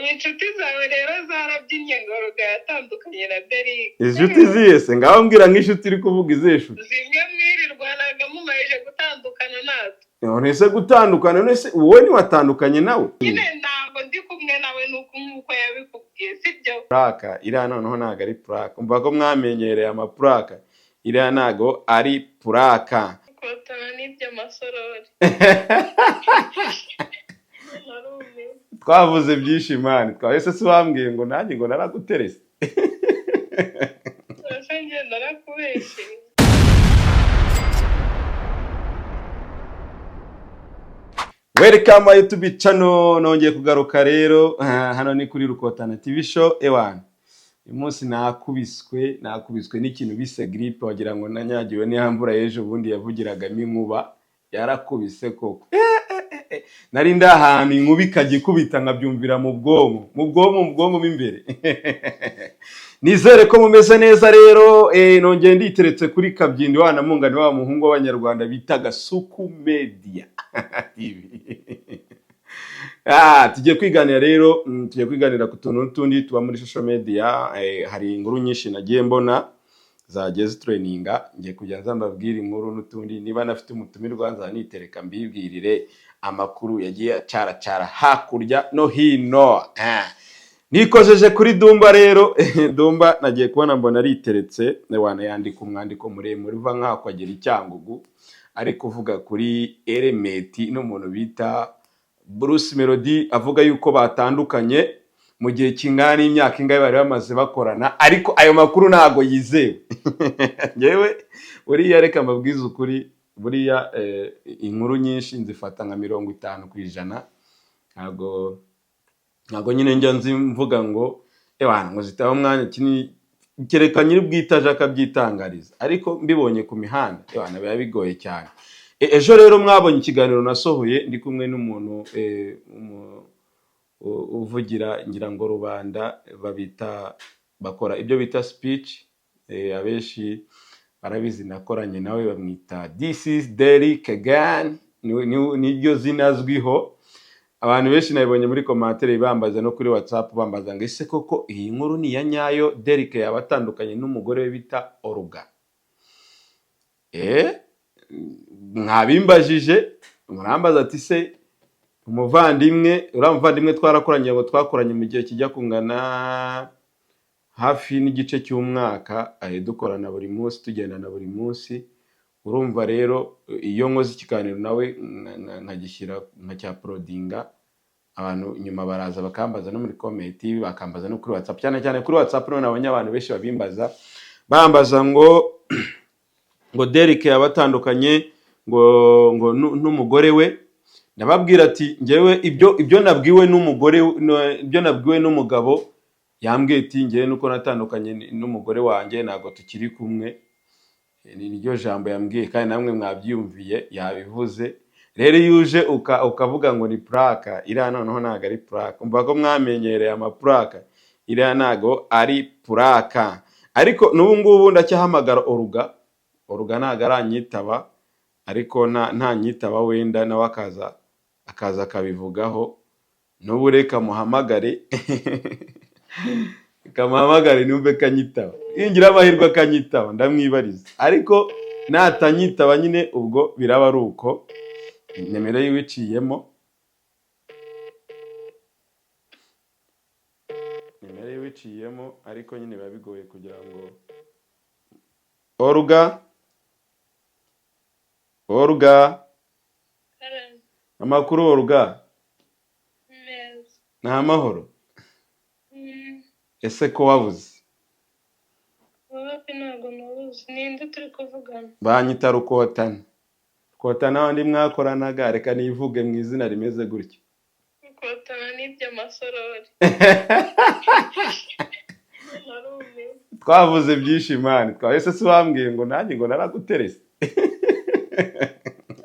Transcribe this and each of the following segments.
Ubu inshuti zawe rero zarabyinnye ngo Ruga yatandukanye na Derike. Inshuti zihe se? Ngaho mbwira nk'inshuti iri kuvuga, izihe nshuti? Zimwe mwirirwanaga mumarije gutandukana natwe. None se gutandukana, none se wowe ntiwatandukanye nawe? Nyine ntabwo ndi kumwe nawe, nuko nk'uko yabikubwiye, sibyo? Prank iriya noneho ntabwo ari prank. Umva ko mwamenyereye amaprank, iriya ntabwo ari prank. Kotana n'ibyo masorori, narumiwe. Twavuze byinshi, man. Twahise se wambwiye ngo nanjye ngo naraguterese? Ese njye narakubeshye? Welcome my YouTube channel, nongeye kugaruka rero. Hano ni kuri Rukotana TV Show. Ewana, uyu munsi nakubiswe n'ikintu bise grippe, wagira ngo nanyagiwe n'iya mvura y'ejo bundi yavugiragamo inkuba. Yarakubise koko. Nari ndi ahantu inkuba ikajya ikubita nkabyumvira mu bwonko mo imbere. Nizere ko mumeze neza rero. Nongeye nditeretse kuri kabyindi wa namungani wa muhungu w'Abanyarwanda bita Gasuku Media TV. Tugiye kwiganira rero, tugiye kwiganira ku tuntu n'utundi tuba muri social media. Hari inkuru nyinshi nagiye mbona zagiye zitrendinga, ngiye kujya nza mbabwira inkuru n'utundi. Niba nafite umutumirwa nzanitereka mbibwirire amakuru yagiye acaracara hakurya no hino. Nikojeje kuri Dumba rero. Dumba nagiye kubona mbona ariteretse, wana yandika umwandiko muremure uva nk'aho akagera i Cyangugu, ari kuvuga kuri Element n'umuntu bita Bruce Melody, avuga yuko batandukanye mu gihe kingana n'imyaka ingahe bari bamaze bakorana, ariko ayo makuru ntago yizewe. Ngewe buriya reka mbabwize ukuri, buriya inkuru nyinshi nzifata nka 50%. Ntabwo nyine njya nzi mvuga ngo ewana ngo zitaho umwanya kinini, kereka nyiri bwite aje akabyitangariza, ariko mbibonye ku mihanda, ewana biba bigoye cyane. Ejo rero mwabonye ikiganiro nasohoye ndi kumwe n'umuntu uvugira ngira ngo rubanda babita bakora ibyo bita speech, abenshi barabizi. Nakoranye nawe, bamwita This is Derek Again, niryo zina azwiho. Abantu benshi nabibonye muri commentaire bambaza no kuri WhatsApp, bambaza ngo ese koko iyi nkuru ni iya nyayo, Derek yaba atandukanye n'umugore we bita Olga? Mwabimbajije, murambaza ati se umuvandimwe, uriya muvandimwe twarakoranye, ngo twakoranye mu gihe kijya kungana hafi n'igice cy'umwaka, dukorana buri munsi, tugendana buri munsi. Urumva rero iyo nkoze ikiganiro nawe nkagishyira nkacyuploadinga, abantu nyuma baraza bakambaza no muri comment, bakambaza no kuri WhatsApp, cyane cyane kuri WhatsApp. None nabonye abantu benshi babimbaza, bambaza ngo Derek yabatandukanye ngo n'umugore we. Ndababwira ati njyewe ibyo nabwiwe n'umugore, ibyo nabwiwe n'umugabo, yambwiye ati njyewe nuko natandukanye n'umugore wanjye, ntabwo tukiri kumwe. Ni niryo jambo yambwiye, kandi namwe mwabyiyumviye yabivuze. Rero iyo uje ukavuga ngo ni prank, iriya noneho ntabwo ari prank. Umva ko mwamenyereye amaprank, iriya ntabwo ari prank. Ariko n'ubu ngubu ndacyahamagara Oruga. Oruga ntabwo aranyitaba, ariko ntanyitaba wenda nawe akaza akabivugaho. N'ubu reka muhamagare, kamuhamagare numve kanyitaba. Ningira amahirwe akanyitaba ndamwibariza, ariko natanyitaba nyine ubwo biraba ari uko nimero yiwe iciyemo, nimero yiwe iciyemo, ariko nyine biba bigoye kugira ngo Oruga, Oruga. Karame. Amakuru, Oruga? Meza. Ni amahoro? Mm. Ese ko wabuze? Wapi, ntabwo nabuze. Ninde turi kuvugana? Banyita Rukotana. Rukotana wandi mwakoranaga, reka nivuge mu izina rimeze gutyo. Kotana n'ibyo masorori, narumiwe. Twavuze byinshi, man. Twahise se wambwiye ngo nanjye ngo naraguterese?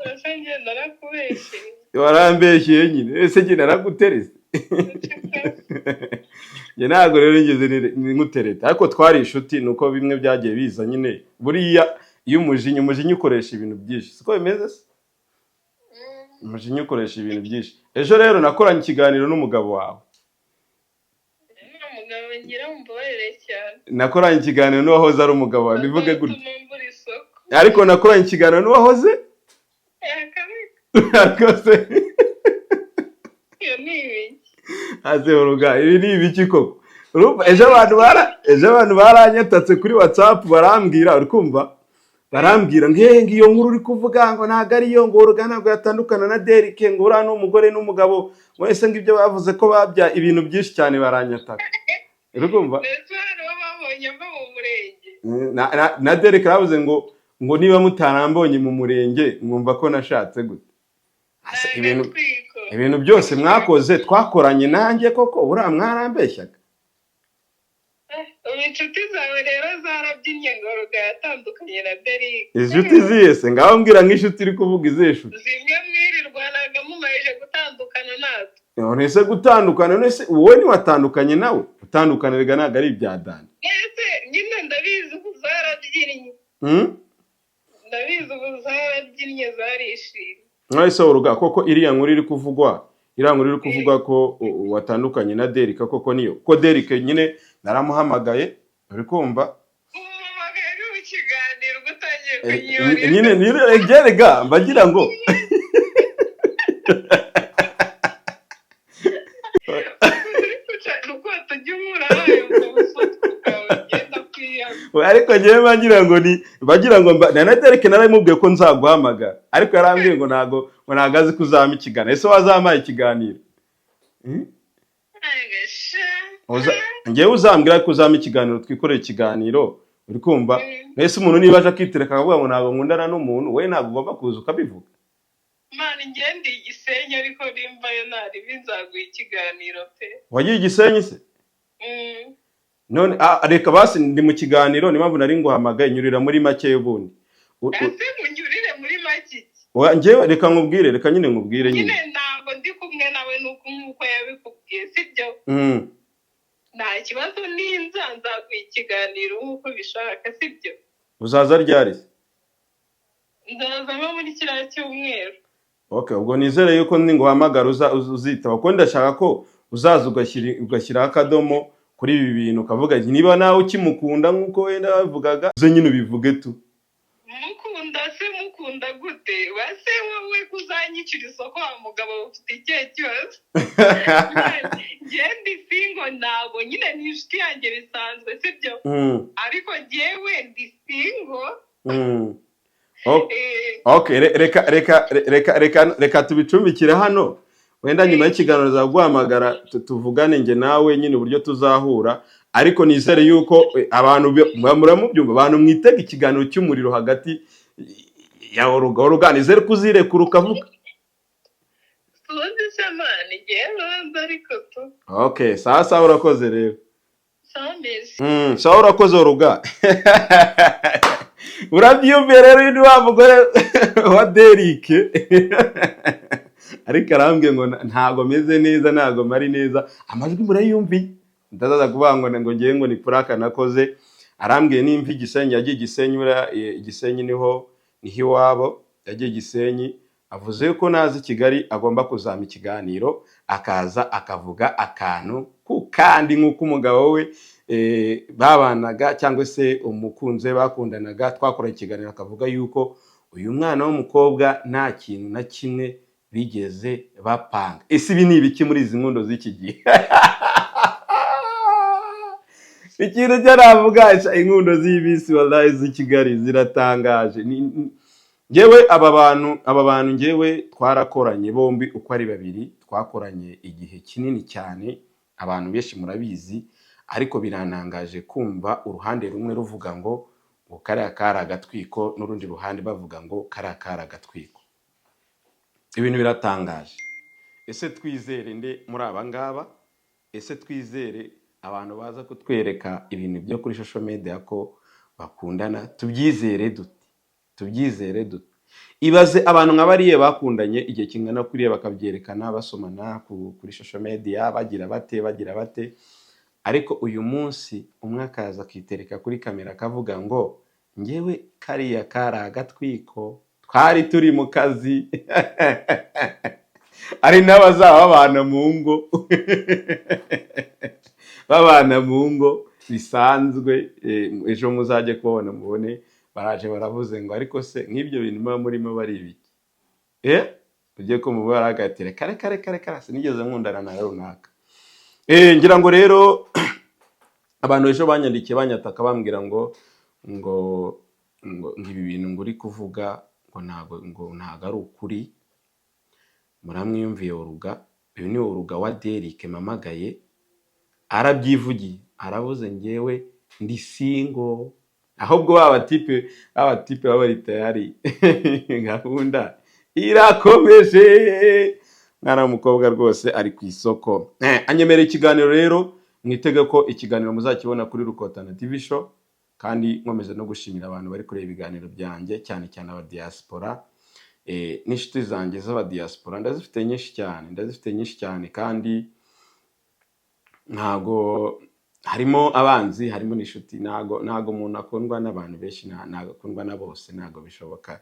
Ese njye narakubeshye? Warambeshyeye nyine. Ese njye naraguterese? Njye ntabwo rero nigeze nkutereta, ariko twari inshuti, ni uko bimwe byagiye biza nyine. Buriya iyo umujinya ukoresha ibintu byinshi, siko bimeze se? Umujinya ukoresha ibintu byinshi. Ejo rero nakoranye ikiganiro n'umugabo wawe. mugabo nyirambabarire cyane. Nakoranye ikiganiro n'uwahoze ari umugabo wawe, bivuge gutya. Azatuma mbura isoko. Ariko nakoranye ikiganiro n'uwahoze Yakabika. Rwose. Iyo ni ibiki? Aze uruga, ibi ni ibiki koko? Urumva ejo abantu baranyatatse kuri WhatsApp, barambwira, uri kumva, barambwira ngo ngiyo nkuru uri kuvuga ngo ntabwo ariyo, ngo uruga ntabwo yatandukana na Derek, ngo uriya ni umugore n'umugabo, ngo ese ngo ibyo bavuze ko babya ibintu byinshi cyane, baranyataka, uri kumva? Ndetse hariho babonye mva mu murenge. Na Derek yaravuze ngo niba mutarambonye mu murenge mwumva ko nashatse gute? Ase, ibintu Agatwiko. Ibintu byose mwakoze twakoranye nanjye koko buriya mwarambeshyaga. Ubu inshuti zawe rero zarabyinnye ngo Ruga yatandukanye na Derek. Inshuti zihe se? Ngaho mbwira nk'inshuti iri kuvuga, izihe nshuti? Zimwe mwirirwanaga mumarije gutandukana natwe. None se gutandukana, none se wowe ntiwatandukanye nawe? Gutandukana rega ntabwo ari ibya dani. Ese nyine ndabizi ubu zarabyinnye. Ndabizi ubu zarabyinnye, zarishimye. None se uruga koko iriya nkuru iri kuvugwa, iriya nkuru iri kuvuga ko watandukanye na Derek koko niyo? Ko Derek nyine naramuhamagaye, uri kumva? Umuhamagaye uri mu kiganiro ubwo utangiye kunyiyorera. Nyine rega mbagira ngo Nuko tujya umura wayo ngo ufatwe bwawe ugenda kwiyama. Ariko njyewe bagira ngo ni bagira ngo na Derek naramubwiye ko nzaguhamagara, ariko yarambwiye ngo ntago azi ko uzampa ikiganiro. Ese wazampaye ikiganiro? Agasha. Njyewe uzambwira ko uzampa ikiganiro, twikoreye ikiganiro, uri kumva? Mbese umuntu niba aje akitereka akavuga ngo ntabwo nkundana n'umuntu, we ntabwo ugomba kuza ukabivuga. Mani, ngende Igisenyi, ariko nimbayo naribi nzaguha ikiganiro pe. Wagiye Igisenyi se? Mm. None reka basi ndi mu kiganiro, niyo mpamvu nari nguhamagaye. Nyurira muri make y'ubundi. Ese munyurire muri make iki? Oya, njyewe reka nkubwire, reka nyine nkubwire nyine. Nyine ntabwo ndi kumwe nawe, nuko nk'uko yabikubwiye, sibyo? Nta kibazo, ninza nzaguha ikiganiro nk'uko ubishaka, sibyo? Uzaza ryari se? Nzazamo muri kiriya cyumweru. Okay, ubwo nizere yuko ninguhamagara uzitaba, kuko ndashaka ko uzaza ugashyiraho akadomo kuri ibi bintu, ukavuga niba nawe ukimukunda nk'uko wenda babivugaga, uze nyine ubivuge tu. Mukunda se mukunda gute? Wase wowe kuzanyicira isoko wa mugabo, ufite ikihe kibazo? Njye ndi single, ntabwo nyine ni inshuti yanjye bisanzwe, sibyo? Ariko njyewe ndi single. Okay, reka tubicumbikire hano. Wenda nyuma y'ikiganiro nzaguhamagara tuvugane njye nawe nyine uburyo tuzahura, ariko nizere yuko abantu muramubyumva, abantu mwitega ikiganiro cy'umuriro hagati ya Oruga. Oruga, nizere ko uzirekura ukavuga. Tuzi se mani, njyewe banza ariko tu. Okay, sawa sawa, urakoze rero. Samezi. Sawa, urakoze Oruga. Urabyiyumviye rero, uyu ni wa mugore wa Derek, ariko arambwiye ngo ntago meze neza, ntago mari neza. Amajwi murayumviye, ndazaza kuvuga ngo ngiye ngo ni prank nakoze. Arambwiye nimva Igisenyi, yagiye Igisenyi buriya, Igisenyi niho iwabo, yagiye Igisenyi. Avuze ko naza i Kigali agomba kuzampa ikiganiro, akaza akavuga akantu ku kandi nk'uko umugabo we babanaga cyangwa se umukunzi we bakundanaga, twakora ikiganiro akavuga yuko uyu mwana w'umukobwa nta kintu na kimwe bigeze bapanga. Ese ibi ni ibiki muri izi nkundo z'iki gihe? Ikintu cyo navuga, inkundo z'ibisi wallahi z'i Kigali ziratangaje. Njyewe aba bantu njyewe twarakoranye bombi uko ari babiri, twakoranye igihe kinini cyane, abantu benshi murabizi, ariko birantangaje kumva uruhande rumwe ruvuga ngo kariya kari agatwiko, n'urundi ruhande bavuga ngo kariya kari agatwiko. Ibintu biratangaje. Ese twizere nde muri aba ngaba? Ese twizere abantu baza kutwereka ibintu byo kuri social media ko bakundana? Tubyizere dute? Tubyizere dute? Ibaze abantu nka bariya bakundanye igihe kingana kuriya, bakabyerekana basomana kuri social media, bagira bate, bagira bate, ariko uyu munsi umwe akaza akitereka kuri kamera akavuga ngo ngewe kariya kari agatwiko, twari turi mu kazi. Ari n'abazaba babana mu ngo. Babana mu ngo bisanzwe. Ejo muzajye kubabona mubone baraje baravuze ngo: "Ariko se nk'ibyo bintu muba murimo bari ibiki?" Ugiye ko mubara ati: "Reka, reka, reka, reka, sinigeze nkundana na runaka." Ngira ngo rero abantu ejo banyandikiye banyataka, bambwira ngo ibi bintu ngo uri kuvuga ngo ntago ari ukuri. Muramwiyumviye Oruga. Uyu ni Oruga wa Derek mpamagaye, arabyivugiye, aravuze: "Ngewe ndi single." Ahubwo ba batipe baba bari tayari, gahunda irakomeje. Mwana w'umukobwa rwose ari ku isoko. Anyemerera ikiganiro rero, mwitege ko ikiganiro muzakibona kuri Rukotana TV Show. Kandi nkomeza no gushimira abantu bari kureba ibiganiro byanjye, cyane cyane aba diaspora n'inshuti zanjye z'aba diaspora. Ndazifite nyinshi cyane, ndazifite nyinshi cyane. Kandi ntago harimo abanzi, harimo n'inshuti. Ntago umuntu akundwa n'abantu benshi, ntago akundwa na bose, ntago bishoboka,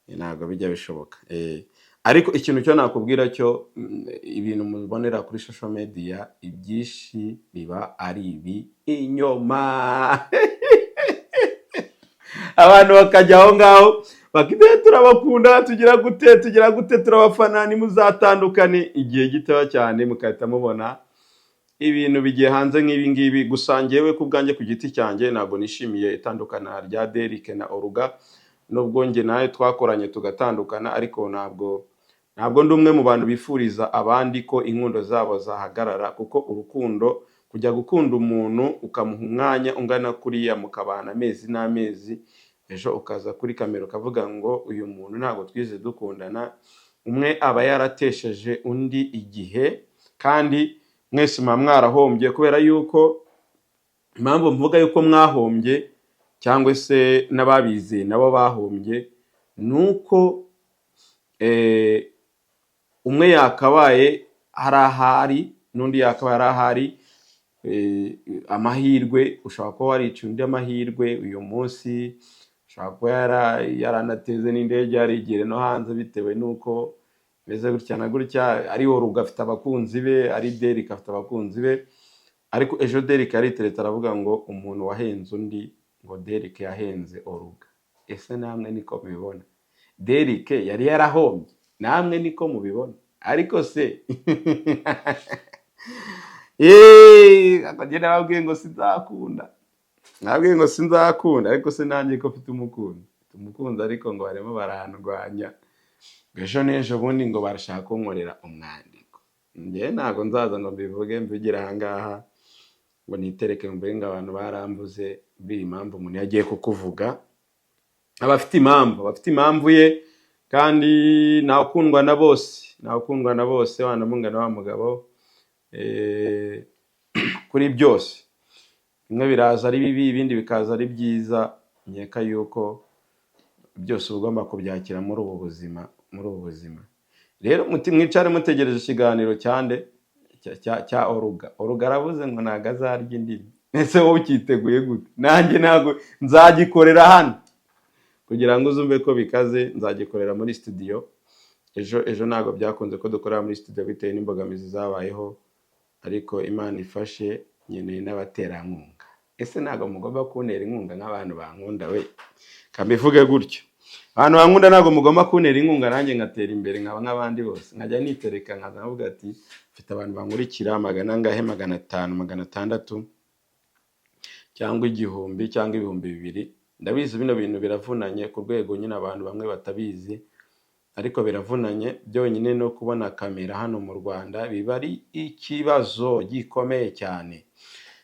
ntago bijya bishoboka. Ariko ikintu cyo nakubwira cyo, ibintu mubonera kuri social media ibyinshi biba ari ibi inyoma. Abantu bakajya aho ngaho bakite: "Turabakunda, tugira gute, tugira gute, turabafana, nimuzatandukane." Igihe gitoya cyane mugahita mubona ibintu bigiye hanze nk'ibi ngibi. Gusa njyewe ku bwanjye, ku giti cyanjye, ntabwo nishimiye itandukana rya Derek na Oruga, nubwo njye nawe twakoranye tugatandukana. Ariko ntabwo ndi umwe mu bantu bifuriza abandi ko inkundo zabo zahagarara, kuko urukundo, kujya gukunda umuntu ukamuha umwanya ungana kuriya, mukabana amezi n'amezi, ejo ukaza kuri kamera ukavuga ngo uyu muntu ntabwo twize dukundana, umwe aba yaratesheje undi igihe, kandi mwese muba mwarahombye. Kubera yuko impamvu mvuga yuko mwahombye, cyangwa se n'ababizeye nabo bahombye, ni uko umwe yakabaye hari ahari n'undi yakabaye ari ahari. Amahirwe, ushobora kuba warica undi amahirwe uyu munsi, ushobora kuba yaranateze n'indege yarigire no hanze, bitewe n'uko bimeze gutya na gutya. Ari Oruga afite abakunzi be, ari Derek afite abakunzi be. Ariko ejo Derek yariteretse aravuga ngo umuntu wahenze undi, ngo Derek yahenze Oruga. Ese namwe niko mubibona? Derek yari yarahombye, namwe niko mubibona? Ariko se akagenda nababwiye ngo sinzakunda, nababwiye ngo sinzakunda. Ariko se nanjye ko mfite umukunzi, mfite umukunzi, ariko ngo barimo barandwanya, ngo ejo n'ejo bundi ngo barashaka kunkorera umwandiko. Njyewe ntabwo nzaza ngo mbivuge, mvugire aha ngaha ngo nitereke mvuge ngo abantu baramvuze. Buriya impamvu umuntu iyo agiye kukuvuga aba afite impamvu, aba afite impamvu ye. Kandi ntawukundwa na bose, ntawukundwa na bose. Wanamungana wa mugabo, kuri byose bimwe biraza ari bibi, ibindi bikaza ari byiza. Nkeka yuko byose uba ugomba kubyakira muri ubu buzima. Muri ubu buzima rero, mwicare mutegereje ikiganiro cyande cya Oruga. Oruga aravuze ngo ntabwo azarya indimi. Ese wowe ukiteguye gute? Nanjye ntabwo nzagikorera hano kugira ngo uzumve ko bikaze. Nzagikorera muri studio ejo. Ejo ntabwo byakunze ko dukorera muri studio bitewe n'imbogamizi zabayeho, ariko Imana ifashe, nkeneye n'abaterankunga. Ese ntabwo mugomba kuntera inkunga nk'abantu bankunda? We kambivuge gutyo, abantu bankunda, ntabwo mugomba kuntera inkunga nanjye ngatera imbere, nkaba nk'abandi bose, nkajya nitereka nkaza nkavuga ati mfite abantu bankurikira magana angahe, 500, 600, cyangwa 1000, cyangwa 2000? Ndabizi bino bintu biravunanye ku rwego nyine abantu bamwe batabizi, ariko biravunanye. Byonyine no kubona kamera hano mu Rwanda biba ari ikibazo gikomeye cyane.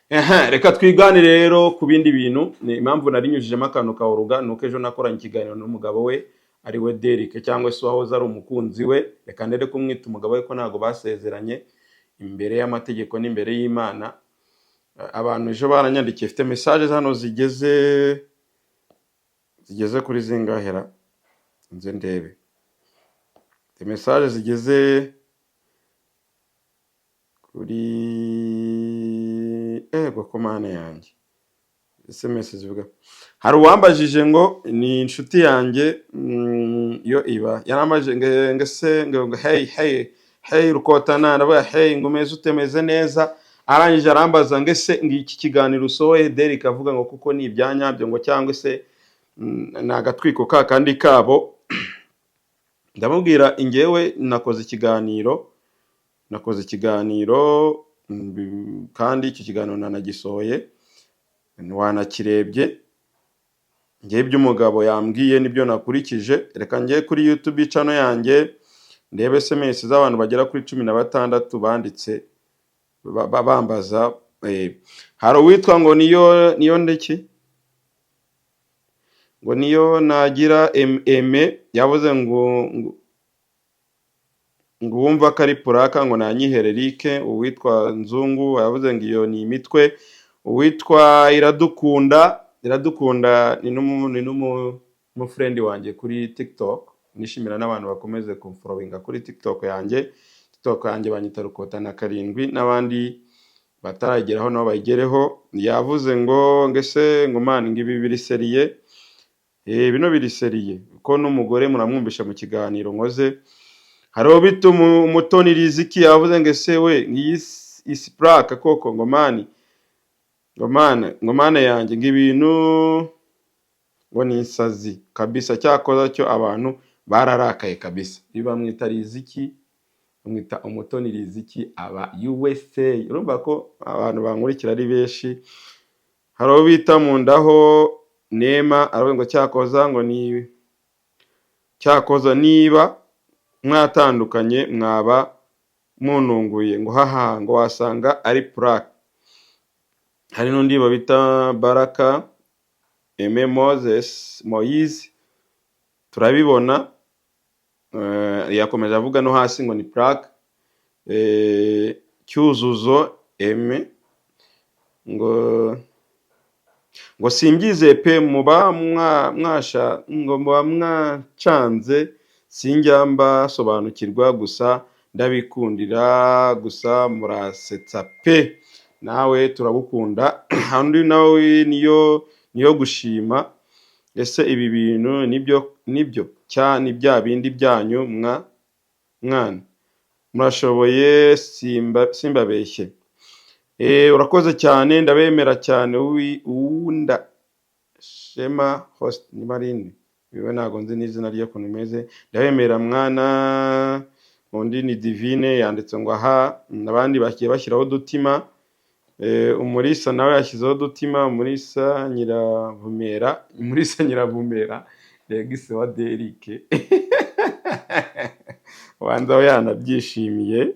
Ehe, reka twiganire rero ku bindi bintu. Ni impamvu nari nyujijemo akantu ka Oruga, ni uko ejo nakoranye ikiganiro n'umugabo we, ari we Derek, cyangwa se uwahoze ari umukunzi we. Reka ndere kumwita umugabo we ko ntabwo basezeranye imbere y'amategeko n'imbere y'Imana. Abantu ejo baranyandikiye, mfite message hano zigeze kuri zingahera, nze ndebe. Mfite message zigeze kuri, ego ko mana yanjye, SMS zivuga. Hari uwambajije ngo ni inshuti yanjye, yo iba yarambajije ngo ese ngo hey, hey, hey Rukotana. Ndavuga: "Hey," ngo: "Umeze ute?" "Meze neza." Arangije arambaza ngo: "Ese ngo iki kiganiro usohoye, Derek avuga ngo kuko ni ibyanyabyo, ngo cyangwa se ni agatwiko ka kandi kabo?" Ndamubwira: "Ingewe nakoze ikiganiro, kandi icyo kiganiro nanagisohoye, wanakirebye. Ngewe ibyo umugabo yambwiye nibyo nakurikije. Reka njye kuri YouTube channel yanjye ndebe SMS z'abantu bagera kuri 16 banditse bambaza." Hari uwitwa ngo niyo ndeki, ngo niyo nagira eme, yavuze ngo wumva ko ari prank, ngo nanyihere like. Uwitwa Nzungu yavuze ngo iyo ni imitwe. Uwitwa Iradukunda, Iradukunda ni n'umufriend wanjye kuri TikTok, nishimira n'abantu bakomeze kumfollowinga kuri TikTok yanjye. TikTok yanjye banyita Rukotana 7, n'abandi batarageraho nabo bayigereho. Yavuze ngo ngese ngo man, ngo ibi biri sérieux. Bino biri sérieux ko n'umugore muramwumvisha mu kiganiro nkoze. Hariho bita Umutoni Riziki, yavuze ngo: "Ese we, ngiyi isi prank koko?" Ngo man, ngo man, ngo mana yanjye, ngo ibintu ngo ni insazi kabisa, cyakoza cyo abantu bararakaye kabisa. Ibi bamwita Riziki, bamwita Umutoni Riziki, aba USA. Urumva ko abantu bankurikira ari benshi. Hari uwo bita Mundaho Nema, aravuga ngo cyakoza, ngo ni cyakoza niba mwatandukanye mwaba mununguye, ngo haha, ngo wasanga ari prank. Hari n'undi babita Baraka Aime Moses Moise, turabibona. Yakomeje avuga no hasi ngo ni prank. Cyuzuzo Aime ngo simbyizeye pe, muba mwasha, ngo muba mwacanze, sinjya mbasobanukirwa, gusa ndabikundira, gusa murasetsa pe. Nawe turagukunda. Undi nawe niyo gushima: "Ese ibi bintu nibyo cya ni bya bindi byanyu mwa mwana? Murashoboye, simba simbabeshye." Urakoze cyane, ndabemera cyane. Uwunda Shema Host, niba ari nde, biwe ntabwo nzi n'izina rye ukuntu imeze. Ndabemera mwana. Undi ni Divine, yanditse ngo aha, abandi bagiye bashyiraho udutima. Umurisa nawe yashyizeho udutima, Umurisa Nyiravumera, Umurisa Nyiravumera, ex wa Derike, wanza we yanabyishimiye.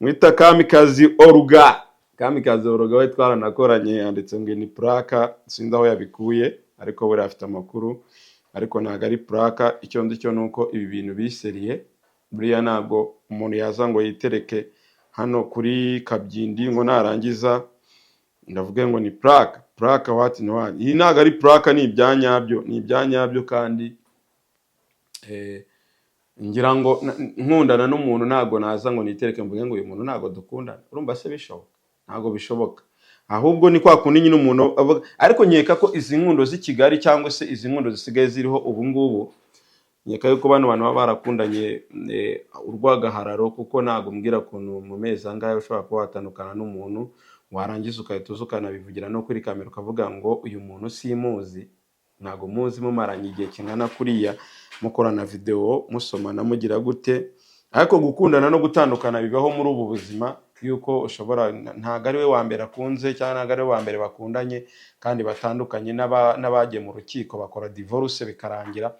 Mwita Kamikazi Oruga, Kamikazi Oruga we twaranakoranye, yanditse ngo ni prank. Sinzi aho yabikuye, ariko buriya afite amakuru, ariko ntabwo ari prank. Icyo nzi cyo ni uko ibi bintu biri sérieux. Buriya ntabwo umuntu yaza ngo yitereke hano kuri kabyindi ngo narangiza ndavuge ngo ni prank. Prank what? No what? Iyi ntabwo ari prank, ni ibya nyabyo, ni ibya nyabyo. Kandi ngira ngo nkundana n'umuntu, ntabwo naza ngo nitereke mvuge ngo uyu muntu ntabwo dukundana. Urumva se bishoboka? Ntabwo bishoboka. Ahubwo ni kwa kundi nyine umuntu avuga. Ariko nkeka ko izi nkundo z'i Kigali cyangwa se izi nkundo zisigaye ziriho ubu ngubu, nkeka yuko bano bantu baba barakundanye urw'agahararo, kuko ntabwo umbwira ukuntu mu mezi angahe ushobora kuba watandukana n'umuntu, warangiza ugahita uza ukanabivugira no kuri kamera, ukavuga ngo uyu muntu simuzi, ntabwo muzi, mumaranye igihe kingana kuriya, mukorana videwo, musomana, mugira gute. Ariko gukundana no gutandukana bibaho muri ubu buzima, yuko ushobora, ntabwo ari we wa mbere akunze cyangwa ntabwo ari we wa mbere bakundanye kandi batandukanye, n'abagiye mu rukiko bakora divorce, bikarangira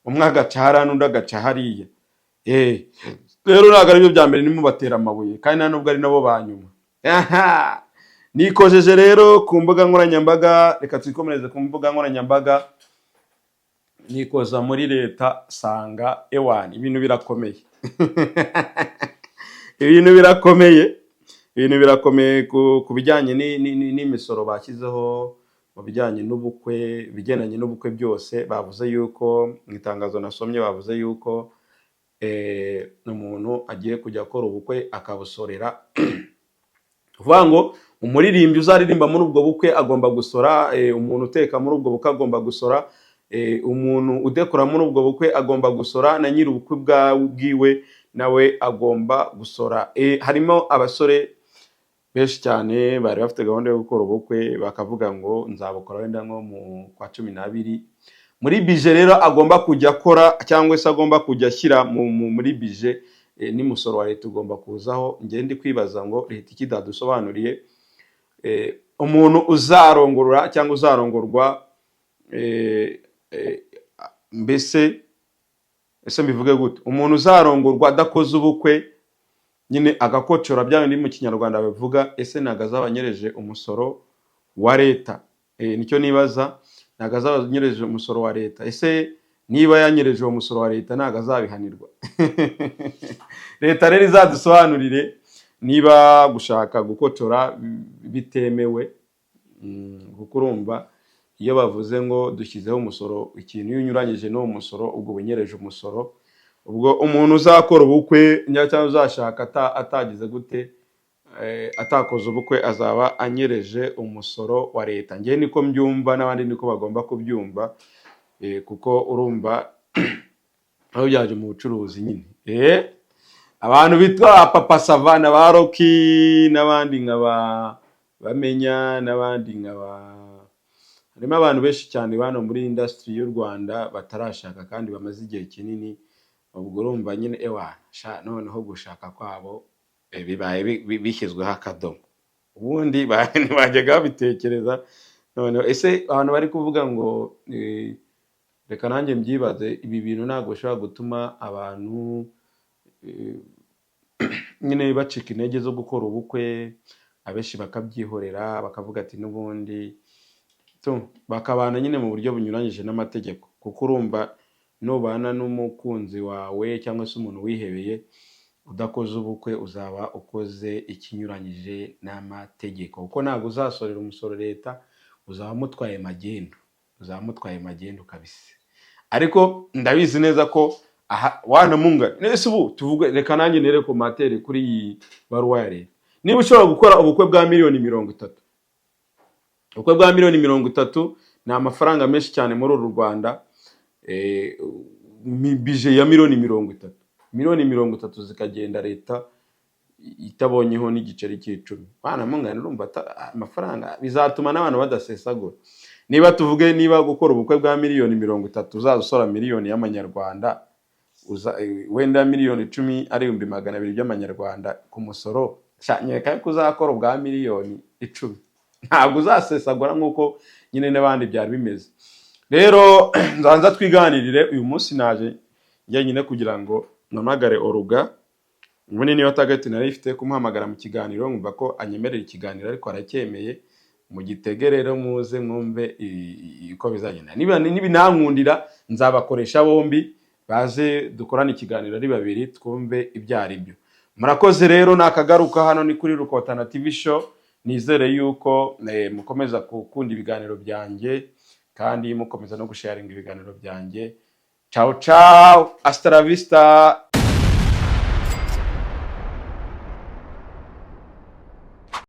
umwe agaca hariya n'undi agaca hariya. Rero ntabwo aribyo bya mbere, nimubatera amabuye, kandi nta nubwo ari nabo ba nyuma. Aha! Nikojeje rero ku mbuga nkoranyambaga, reka twikomereze ku mbuga nkoranyambaga. Nikoza muri leta, sanga ewani ibintu birakomeye, ibintu birakomeye, ibintu birakomeye ku bijyanye n'imisoro bashyizeho mu bijyanye n'ubukwe. Ibigendanye n'ubukwe byose, bavuze yuko mu itangazo nasomye, bavuze yuko umuntu agiye kujya akora ubukwe akabusorera. Uvuga ngo umuririmbyi uzaririmba muri ubwo bukwe agomba gusora, umuntu uteka muri ubwo bukwe agomba gusora, umuntu udekora muri ubwo bukwe agomba gusora, na nyiri ubukwe bwiwe nawe agomba gusora. Harimo abasore. Benshi cyane bari bafite gahunda yo gukora ubukwe, bakavuga ngo nzabukora wenda nko mu kwa 12. Muri budget rero agomba kujya akora cyangwa se agomba kujya ashyira muri budget, n'umusoro wa leta ugomba kuzaho. Njye ndi kwibaza ngo leta ikidadusobanuriye, umuntu uzarongora cyangwa uzarongorwa, mbese ese mbivuge gute? Umuntu uzarongorwa adakoze ubukwe nyine, agakocora, bya bindi mu Kinyarwanda babivuga, ese ntabwo azaba anyereje umusoro wa leta? Nicyo nibaza. Ntabwo azaba anyereje umusoro wa leta? Ese niba yanyereje uwo musoro wa leta, ntabwo azabihanirwa? Leta rero izadusobanurire niba gushaka gukocora bitemewe. Kuko urumva iyo bavuze ngo dushyizeho umusoro, ikintu iyo unyuranyije n'uwo musoro, ubwo unyereje umusoro. Ubwo umuntu uzakora ubukwe cyangwa uzashaka atagize gute, atakoze ubukwe, azaba anyereje umusoro wa leta. Njye niko mbyumva, n'abandi niko bagomba kubyumva, kuko urumva aho byaje mu bucuruzi nyine. Abantu bitwa Papa Savana, ba Rocky n'abandi nka ba Bamenya n'abandi nka ba, harimo abantu benshi cyane bano muri industry y'u Rwanda batarashaka kandi bamaze igihe kinini. Ubwo urumva nyine, ewa sha, noneho gushaka kwabo bibaye bishyizweho akadomo. Ubundi ntibajyaga babitekereza. Noneho ese abantu bari kuvuga ngo, reka nanjye mbyibaze, ibi bintu ntabwo bishobora gutuma abantu nyine bacika intege zo gukora ubukwe, abenshi bakabyihorera, bakavuga ati n'ubundi tu, bakabana nyine mu buryo bunyuranyije n'amategeko? Kuko urumva nubana n'umukunzi wawe cyangwa se umuntu wihebeye udakoze ubukwe, uzaba ukoze ikinyuranyije n'amategeko, kuko ntabwo uzasorera umusoro leta, uzaba mutwaye magendu, uzaba mutwaye magendu kabisa. Ariko ndabizi neza ko aha wanamunga nese ubu tuvuge, reka nanjye nere commentaire kuri iyi baruwa ya leta. Niba ushobora gukora ubukwe bwa miliyoni 30, ubukwe bwa miliyoni 30 ni amafaranga menshi cyane muri uru Rwanda. Budget ya miliyoni 30, miliyoni 30 zikagenda leta itabonyeho n'igiceri cy'icumi, bana mungana, urumva amafaranga bizatuma n'abantu badasesagura. Niba tuvuge niba gukora ubukwe bwa miliyoni 30 uzaza usora miliyoni y'amanyarwanda, wenda miliyoni 10 ari 200,000 by'amanyarwanda ku musoro, sha, nyereka yuko uzakora ubwa miliyoni 10 ntabwo uzasesagura nk'uko nyine n'abandi byari bimeze. Rero nzanza twiganirire. Uyu munsi naje njyenyine kugira ngo mpamagare Oruga. Ubundi niyo target nari ifite, kumuhamagara mu kiganiro, nkumva ko anyemerera ikiganiro, ariko aracyemeye. Mugitege rero, muze mwumve uko bizagenda. Niba nibinankundira, nzabakoresha bombi, baze dukorane ikiganiro ari babiri, twumve ibyo ari byo. Murakoze rero, nakagaruka. Hano ni kuri Rukotana TV Show. Nizere yuko mukomeza gukunda ibiganiro byanjye kandi mukomeza no gusharinga ibiganiro byanjye. Ciao ciao, hasta la vista.